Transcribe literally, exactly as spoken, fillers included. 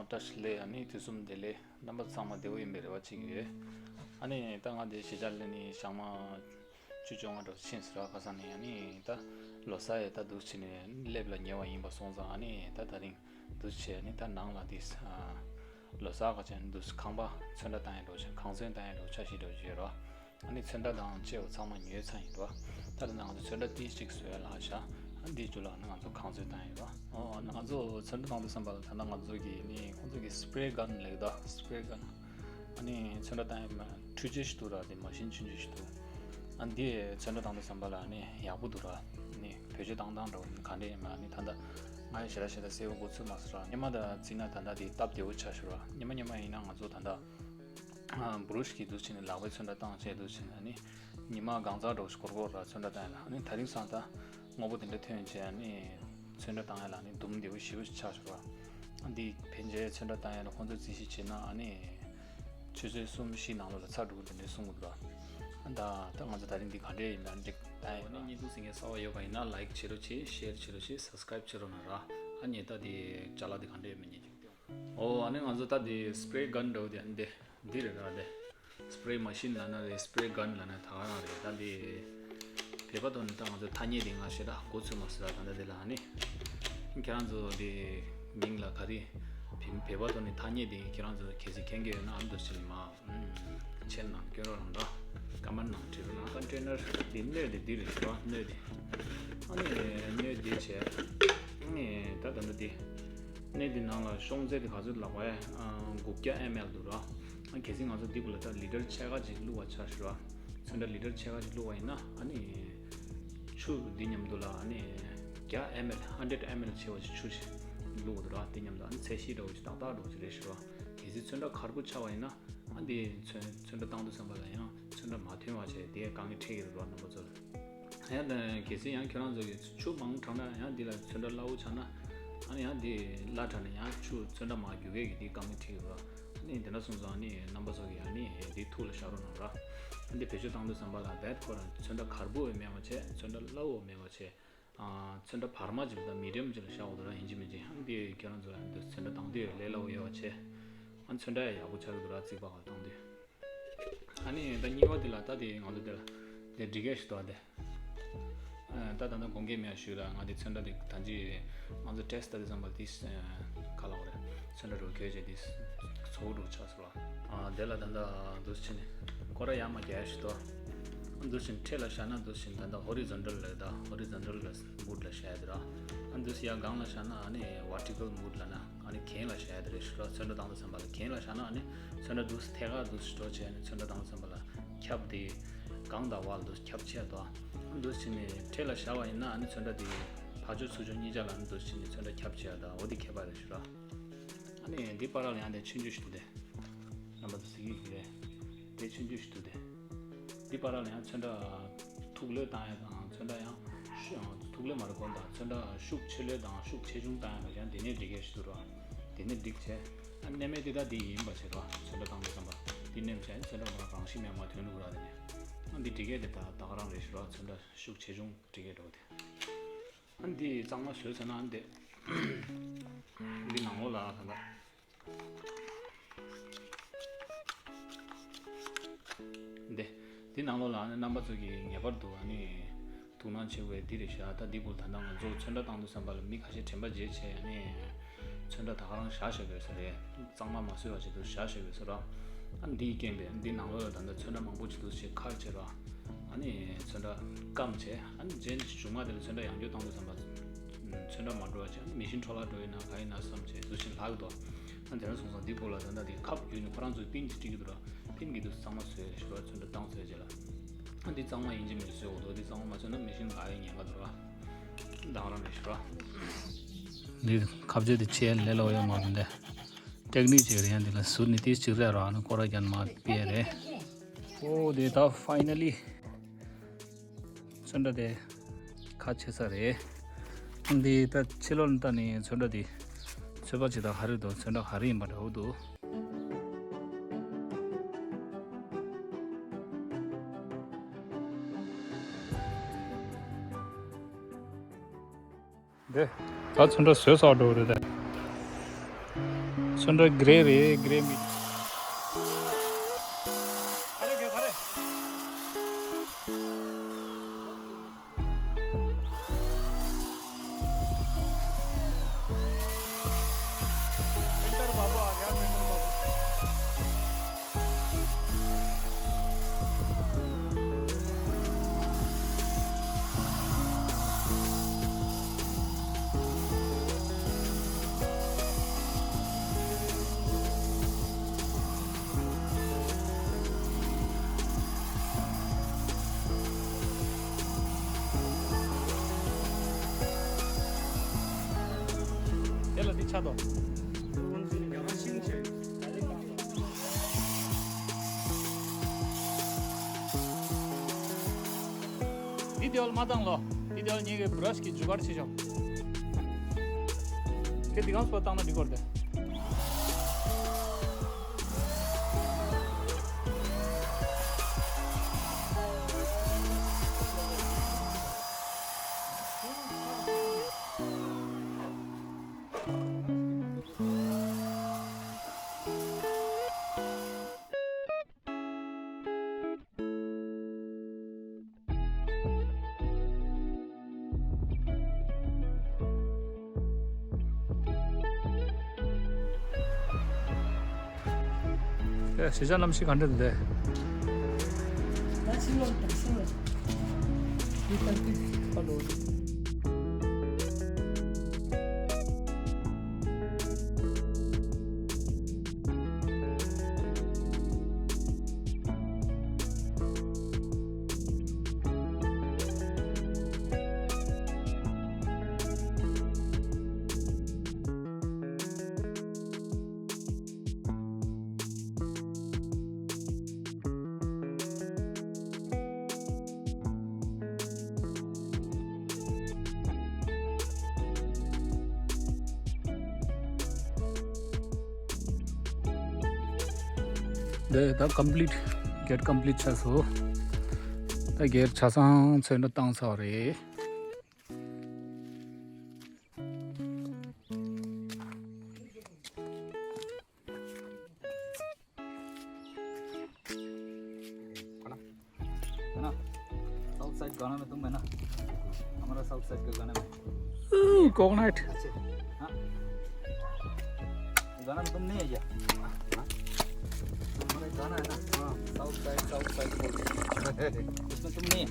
བཀྲ་ཤིས་བདེ་ལེགས། ཨ་ནི་དུས་གསུམ་བདེ་ལེགས། རྣམ་པ་ཚང་མ་བདེ་པོ་ཡིན་པའི་རེ་བ་བྱེད་ཀྱི་ཡོད། ཨ་ནི་ད་ང་འདི་གཞིས་ཆགས་ལ་ནི་ཞག་མ་བཅུ་བཅོ་ལྔ་འགྲོ་ཕྱིན་ཟེར་བ། ཁ་སང་ནས་ཨ་ནི་ད་ལོ་གསར་ཡ་ད་འདུག་བྱས་ནས་སླེབས་ལ་ཉེ་བ་ཡིན་པ་སོང་ཙང་། ཨ་ནི་ད་ད་རིང་འདུག་བྱས་ནི་ད་ནང་ལ་འདི་ལོ་གསར་ག་ཅན་འདུག་ཁང་པ་ཚོན་ཁྲ་བཏང་ཡ་འགྲོ་ཆ། ཁང་ཚོན་བཏང་ཡ་འགྲོ་ཆ་ཞིག་འགྲོ་བྱས་རོ། ཨ་ནི་ཚོན་ཁྲ་དང་བཅས་པ་ཚང་མ་ཉོས་ཚར་ཡིན་རོ། ད་ད་ང་ཚོ་ཚོན་ཁྲ་ཏིས་གཅིག་བཟོས་ལ་བཞག་ཨ་འདིའི་རྒྱུ་ལ་ནི་ང་ཚོ་ཁང་ཚོན་བཏང་ཡིན་རོ། ཨོ་ང་ཚོ་ཚོན་ཁྲ་བཏང་དུས་ཙམ་པ་ལ་ད་ལྟ་ང་ཚོ་གི་ནི་ཁོང་ཚོ་གི་སི་པི་རེ་གན་ལེགས་ད། སི་པི་རེ་གན། ཨ་ནི་ཚོན་ཁྲ་བཏང་ཡིན་མ་འཕྲུལ་ཆས་ཞིག་འདུག་ར། དེ་མ་ཤིན་ཆུང་ཆུང་ཞིག་འདུག་ཨ་འདི་ཚོན་ཁྲ་བཏང་དུས་ཙམ་པ་ལ་ནི་ཡག་པོ་འདུག་ར། ནི་བེད་སྤྱོད་བཏང་སྟངས་འདྲ་བོ་ག་འདྲ་ཡིན་མ་ནི་ད་ལྟ་ང་ཡི་ཞེ་དྲག་ཞེ་དྲག་གསལ་པོ་གོ་ཚོད་མ་སོང་ར། སྔོན་མ་དང་བརྩིས་ན་ད་ལྟ་དེ་སྟབས་བདེ་བོ་ཆགས་ཤག་ར། སྔོན་མ་སྔོན་མ་ཡིན་ན་ང་ཚོ་ད་ལྟ་ཨ་བུ་རུ་ཤི་གི་འདུག་བྱས་ནས་ལག་པའི་ཚོན་ཁྲ་བཏང་བྱས་འདུག་བྱས་ནས་ཨ་ནི་ཉི་མ་གང་ཚ་འགྲོ་ཞིག་འགོར་འགོར་ར་ཚོན་ཁྲ་བཏང་ཡ་ལ། ཨ་ནི་ད་རིང་སང་ད་དངོས་པོ་དེ་འདྲ་ཐོན་བྱས་ཨ་ནི་ཚོན་ཁྲ་བཏང་ཡ་ལ་ཨ་ནི་འདུམ་བདེ་བོ་ཞེ་པོ་ཞིག་ཆགས་ཤག་ར། ཨ་འདི་ཕན་ཆད་ཚོན་ཁྲ་བཏང་ཡ་ལ་ཁོང་ཚོས་རྩིས་གཞི་བྱས་ན་ཨ་ནི་ཆུ་ཚོད་གསུམ་བཞི་ནང་ལོགས་ལ་ཚར་འགྲོ་གི་དེ་འདྲ་གསུང་གི་འདུག་ར། ཨ་ད་ད་ང་ཚོ་ད་རིང་འདི་ག་འདྲས་ཡིན་ན་འགྲིག་བཏང་ཡ་ཨ་ནི་ལ། བརྙན་ཐུང་གཟིགས་མཁན་གསར་པ་ཡོད་པ་ཡིན་ན་ལའིཀ་བྱེད་རོགས་བྱེད། ཤེར་བྱེད་རོགས་བྱེད། སབ་སི་ཀ་རེབ་བྱེད་རོགས་གནང་ར། ཨ་ནི་ད་འདི་ཅ་ལག་འདི་ག་འདྲས་ཡོད་མེད་ཉན་ཅིག་ཨོ་ཨ་ནི་ང་ཚོ་ད་འདི་སི་པི་རེ་གན་འདྲ་བོ་དེ་ཨ་ནི་འདི་འདི་རེད་ར། འདི་སི་པི་རེ་མ་ཤིན་ལབ་ན་རེད། སི་པི་རེ་གན་ལབ་ན་ད་ག་རང་རེད། ད་འདི་བོད་པ་ཐོག་ནས་ད་ང་ཚོ་ཐ་སྙད་དེ་ང་ཞེ་དྲག་གོ་ཚོད་མ་སོང་ར། ད་ལྟ་འདི་ལ་ཨ་ནི་ཁྱེད་རང་ཚོ་འདི་མིང་ལ་ག་རེ་བོད་པ་ཐོག་ནས་ཐ་སྙད་དེ་ཁྱེད་རང་ཚོ་གལ་སྲིད་མཁྱེན་གྱི་ཡོད་ན་ཨ་མདོ་ཕྱི་ལ་མ་མཆན་ནང་སྐྱོན་རོགས་གནང་ར། ཀ་མེན་ནང་བྲིས་རོགས་གནང་། ཀོན་ཊེ་ནར་འདི་སྣོད་དེ་འདི་རེད་ཤག་ར། སྣོད་དེ་ཨ་ནི་སྣོད་འདི་བྱས། ཨ་ནི་ད་ད་ལྟ་འདི་སྣོད་འདི་ནང་ལ་ཤོང་ཚད་དེ་ག་ཚོད་ལབ་པ་ཡ། ཨ་དགུ་བརྒྱ་ཨེམ་ཨེལ་འདུག་ར། ཨ་གལ་སྲིད་ང་ཚོ་འདི་གུ་ལ་ད་ལི་ཊར་ཕྱེད་ཀ་ཅིག་བླུགས་པ་ཆ་བཞག་ར། ཚོན་ཁྲ་ལི་ཊར་ཕྱེད་ཀ་ཅིག་བླུགས་པ་ཡིན་ན་ཨ་ནི་ཆུ་འདི་མཉམ་དུ་ལ་ཨ་ནི་བརྒྱ་ཨེམ་ཨེལ་ཧན་ཌེཌ་ཨེམ་ཨེལ་བྱས་པ་ཅིག་ཆུ་ཞིག་བླུགས་འདུག་ར། འདི་མཉམ་དུ་ཨ་ནི་ཚད་གཞི་འདྲ་བོ་ཅིག་ཏག་ཏག་འདྲ་བོ་ཅིག་རེད་ཤག་ར། གལ་སྲིད་ཚོན་ཁྲ་གར་པོ་ཆགས་པ་ཡིན་ན། ཨ་འདི་ཚོན་ཚོན་ཁྲ་བཏང་དུས་ཙམ་པ་ལ་ཡང་ཚོན་ཁྲ་མ་ཐོན་པ་བྱས་དེ་དཀའ་ངལ་འཕྲད་ཀྱི་རེད་པ། རྣམ་པ་ཚོ་ལ་ཡང་ད་གལ་སྲིད་ཡང་ཁྱོད་རང་ཚོ་གིས་ཆུ་མང་དྲགས་ན་ཡང་འདི་ལ་ཚོན་ཁྲ་སླ་བོ་ཆགས་ན། ཨ་ནི་ཡང་འདི་སླ་དྲགས་ན་ཡང་ཆུ་ཚོན་ཁྲ་མར་རྒྱུག་མཁན་གྱི་འདི་དཀའ་ངལ་འཕྲད་ཀྱི་རེད་པ། ཨ་ནི་དེ་འདྲ་སོང་ཙང་ཨ་ནི་རྣམ་པ་ཚོ་གིས་ཨ་ནི་འདི་ཐུགས་ལ་བཞག་རོགས་གནང་ར། ཨ་འདི་བེད་སྤྱོད་བཏང་དུས་ཙམ་པ་ལ་བེད་ཁོ་རང་ཚོན་ཁྲ་གར་པོ་བས་མེད་པ་བྱས། ཚོན་ཁྲ་སླ་བོ་བས་མེད་པ་བྱས། ཨ་ཚོན་ཁྲ་བར་མ་ཅིག་དང་མི་ཌི་ཡམ་ཅིག་ལ་བཞག་འོ་དོ་ར། ཡིན་གཅིག་མིན་གཅིག་ཨ་འདི་ཁྱེད་རང་ཚོ་ཨ་འདི་ཚོན་ཁྲ་དང་དུས་ལས་སླ་བོ་ཡོད་པ་བྱས། ཨ་ཚོན་ཁྲ་ཡང་ཡག་པོ་ཆགས་ཀྱི་འདུག་ར། རྩིག་པ་ག་དང་དུས། ཨ་ནི་ད་གཉིས་པ་འདི་ལ་ད་དེ་ང་ཚོ་འདི་ལ་དེ་འབྲི་གས་ཤིག་འདུག་ཨ་དེ། ཨ་ད་ད་ད་དགོངས་འགལ་མེད་ཞུས་ལ། ང་དེ་ཚོན་ཁྲ་དེ་ད་ཅི་ང་ཚོ་ཊེ་སི་ཊི་ལྟ་དུས་ཙམ་པ་དེ་ག་ལ་བ་རེད། ཚོན་ཁྲ་རུ་གོས་བྱས་དེ་ཚོ་རུ་ཆགས་སོང་། ཨ་དེ་ལ་ད་ལྟ་འདུག་སེ་བྱས་ནས་སྐོར་ར་ཡར་མར་རྒྱག་ཡ་ཞིག་འདུག་འདུག་སེ་བྱས་ནས་འཕྲེད་ལ་བཞག་ན་འདུག་སེ་བྱས་ནས་ད་ལྟ་ཧོ་རི་ཛོན་ཊལ་ལབ་ད། ཧོ་རི་ཛོན་ཊལ་ལ་མུཌ་ལ་བཞག་ཡ་དེ་ར། ཨ་འདུག་སེ་ཡར་སྒང་ལ་བཞག་ན་ཨ་ནི་བར་ཊི་ཀལ་མུཌ་ལབ་ན་ཨ་ནི་གྱེན་ལ་བཞག་ཡ་དེ་རེད་ཤག་ར། ཚོན་ཁྲ་བཏང་དུས་ཙམ་པ་ལ་གྱེན་ལ་བཞག་ན་ཨ་ནི་ཚོན་ཁྲ་འདུག་སེ་ཐད་ཀར་འདུག་སེ་འགྲོ་བྱས་ཨ་ནི་ཚོན་ཁྲ་བཏང་དུས་ཙམ་པ་ལ་ཁྱབ་དེ་སྒང་དང་བར་ལ་འདུག་སེ་ཁྱབ་ཆེ་འདུག་འདུག་སེ་བྱས་ནས་འཕྲེད་ལ་བཞག་པ་ཡིན་ན་ཨ་ནི་ཚོན་ཁྲ་དེ་ཕར་ཕྱོགས་ཚུར་ཕྱོགས་གཉིས་ཆ་ལ་ཨ་ནི་འདུག་སེ་བྱས་ནས་ཚོན་ཁྲ་ཁྱབ་ཆེ་ཡ་དང་འོ་དེ་ཁྱད་པར་རེད་ཤག་ར། ཨ་ནི་འདི་བར་ལ་ཡང་དེ་ཆུང་ཆུང་ཞིག་འདུག་སྟེ། རྣམ་པ་ཚོ་གཟིགས་ཀྱི་རེད། དེ་ཆུང་ཆུང་ཞིག་འདུག་སྟེ། འདི་བར་ལ་ཡང་ཚོན་ཁྲ་ཐུག་ལོས་བཏང་ཡ་དང་ཚོན་ཁྲ་ཡང་ཤུ་ཐུག་ལོས་མ་རེད་གོ། ད་ཚོན་ཁྲ་ཤུགས་ཆེ་ལོས་དང་ཤུགས་ཆེ་ཆུང་བཏང་ཡ་ལ་ཡང་དེ་ནས་འགྲིག་གི་ཞིག་འདུག་ར། དེ་ནས་འགྲིག་བྱས། ཨ་ནེམ་མེད་དེ་ད་འདི་ཡིན་པ་བྱེད་ར། ཚོན་ཁྲ་བཏང་དུས་ཙམ་པ་འདི་ནེམ་བྱས་ཚོན་ཁྲ་མ་རང་བཞིན་མེད་མ་ཐོན་འདུག་ར། དེ་ནས་ཨ་འདི་འགྲིག་གི་དེ་ད་ད་ག་རང་རེད་ཞུ་ར། ཚོན་ཁྲ་ཤུགས་ཆེ་ཆུང་འགྲིག་གི་འགྲོ་དེ། ཨ་འདི་གཙང་མ་བཟོས་ཚར་ན་ཨ་འདི་འདི་ནང་ལོགས་ལ་ད་ལྟ་འདི་འདི་ནང་ལོགས་ལ་ཨ་ནི་རྣམ་པ་ཚོ་གིས་ངེས་པར་དུ་ཨ་ནི་ཐུགས་སྣང་བྱེད་དགོས་འདི་རེད་ཤག་ད་འདི་བུ་ད་ལྟ་ང་ཚོ་ཚོན་ཁྲ་བཏང་དུས་ཙམ་པ་ལ་མི་ཁ་ཤས་དྲན་པ་བརྗེད་བྱས་ཨ་ནི་ཚོན་ཁྲ་ད་ག་རང་བཞག་བཞག་ཡོད་ས་རེད། གཙང་མ་མ་བཟོས་པ་བྱས་དུས་བཞག་བཞག་ཡོད་ས་ར། ཨ་འདིའི་རྐྱེན་པས་འདི་ནང་ལོགས་ལ་ད་ལྟ་ཚོན་ཁྲ་མང་པོ་ཅིག་འདུག་སེ་ཁར་བྱས་ར། ཨ་ནི་ཚོན་ཁྲ་སྐམ་བྱས་ཨ་ནི་རྗེས་མཇུག་མ་དེ་ལ་ཚོན་ཁྲ་ཡང་བསྐྱར་བཏང་དུས་ཙམ་པ་ཚོན་ཁྲ་མ་འགྲོ་བ་བྱས་ཨ་ནི་མེ་ཤིན་འཕྲོ་བརླག་འགྲོ་ཡིན་ན་ག་ཡིན་ན་བསམ་བྱས་འདུག་སེ་ལྷག་འདུག་ཨ་དེ་འདྲ་སོང་ཙང་འདི་བུ་ལ་ད་ལྟ་དེ་ཁབ་བརྒྱུད་ནས་ཁོ་རང་ཚོའི་པིན་གྱིས་སྤྲད་ཀྱི་འདུག་ར། པིན་གྱིས་འདུག་གཙང་མ་བཟོས་ཞུ་བ་ཚོན་ཁྲ་བཏང་ཚར་རྗེས་ལ། ཨ་འདི་གཙང་མ་ཡིན་གཅིག་མིན་གཅིག་བཟོས་འོ་འདུག་འདི་གཙང་མ་མ་བཟོས་ན་མེ་ཤིན་འགག་ཡའི་ཉེན་ཁ་འདུག་ར། ད་ག་རང་རེད་ཞུ་ར། འདི་ཁ་བྱེ་འདི་ཆེས་ལས་སླ་པོ་ཡོད་མ་རེད་འདི། ཏེག་ནིག་ཅིག་རེད། ཡང་འདི་ལ་ཟུར་ནས་ཏིས་ཅིག་རེད་ར། ཨ་ནི་སྐོར་ར་རྒྱབ་མར་ཕུད་ཡ་རེད། ཨོ་དེ་ད་ཕའི་ནལ་ལི་ཚོན་ཁྲ་དེ་ཁ་ཕྱེ་ས་རེད། འདི་ད་ཕྱི་ལོགས་ནས་ལྟ་ནས་ཚོན་ཁྲ་དེ་ཚོད་དཔག་བྱེད་སྟངས་ག་རེ་འདུག་ཚོན་ཁྲ་ག་རེ་ཡིན་པ་འདྲ་བོ་འདུག་འདི་ད་ཚོན་ཁྲ་བཟོས་ཚར་འགྲོ་གི་རེད་དེ། ཁྱོད་འདྲ་ག་རེ་རེད། ག་རེ་མི། དེ་ལ་འདི་ཆགས་འདུག་འདི་དེ་བ་ལ་མ་བཏང་ལོ། འདི་དེ་བ་ལ་ངེད་ཀྱི་བྷ་ར་ཤི་གི་ཇུ་གར་བྱེད་ཆོག་དེ་འདི་གང་སོ་བཏང་ན་འགྲིག་གོ་རེད་དེ། ཨེ། གཞིས་ཆགས་གནམ་གཤིས་ག་འདྲ་འདུག་ལགས། ད་ཤིང་ལོ་དང་ཤིང་ལོ། འདི་ལྟར་ཏིག་ཧ་ལོ། འདི་ད་ཀམ་པི་ལིཊ། གེཊ་ཀམ་པི་ལིཊ་ཆགས་སོང་། ད་གེཊ་ཆ་ཚང་ཚོན་ཁྲ་བཏང་ཚར་བ་རེད། है ना? South side गाना में तुम है ना? हमारा साउथ साइड का गाना में। कोकोनट। अच्छे। हाँ? गाना में तुम नहीं है क्या? हमारा एक गाना है ना? हाँ। साउथ साइड, साउथ साइड बोल के। उसमें तुम नहीं है?